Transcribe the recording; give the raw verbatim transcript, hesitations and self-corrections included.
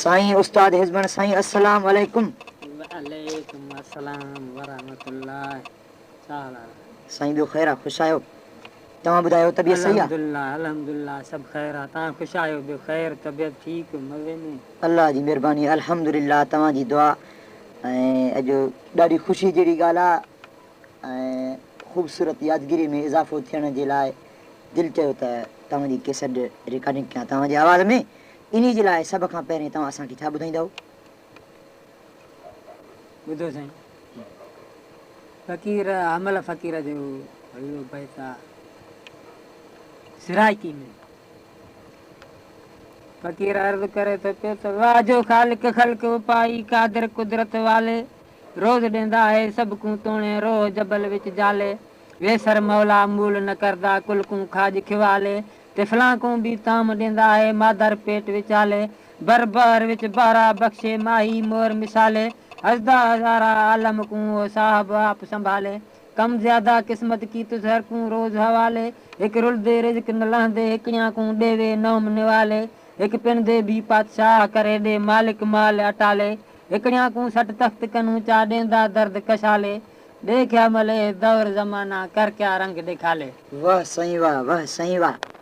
سائیں استاد ہزبݨ سائیں، السلام علیکم۔ وعلیکم السلام ورحمۃ اللہ تعالی۔ سائیں ٻیو خیر آ، خوش آیو؟ تواں ٻدھایو، طبیعت صحیح آ؟ الحمدللہ، الحمدللہ، سب خیر آ۔ تاں خوش آیو، ٻیو خیر، طبیعت ٹھیک، مزے میں؟ اللہ دی مہربانی، الحمدللہ، تواں دی دعا۔ ۽ اڄ ڏاڍي خوشي جهڙي ڳالهه آ، ۽ خوبصورت يادگيري ۾ اضافو ٿيڻ جي لاء دل چيو ته توهان جي ڪيسٽ رڪارڊنگ ڪيان توهان جي آواز ۾. انهي جي لاء سڀ کان پهرين توهان اسان کي ڇا ٻڌائيندؤ؟ ٻڌو سائين، فقير حمل فقير جو هيو بيت آ سرائڪي ۾. فقير عرض ڪري ٿو پيو ته واجهو خالق خلق اپائي قادر قدرت والي، روز ڏيندا آهي سڀ ڪون توڻي روح جبل وچ جالي. ويسر مولا مول نه ڪردا ڪل ڪون کاڄ کيوالي، طفلان ڪون به تام ڏيندا آهي مادر پيٽ وچالي. بر بحر وچ بارا بخشي ماهي مور مثالي، هسدا هزارا عالم ڪون او صاحب آپ سنڀالي. ڪم زياده قسمت ڪيتس هر ڪون روز حوالي، هڪ رلدي رزق نه لهندي هڪڙيان ڪون ڏيوي نوم نوالي. هڪ پڻ دي به پادشاهه ڪري ڏي مالڪ مال اٽالي، هڪڙيان ڪون سٽ تخت ڪنون چا ڏيندا درد ڪشالي. ڏيکيا ملي دور زمانا ڪر ڪيا رنگ ڏيکالي. واهه سائين واهه، واهه سائين واهه.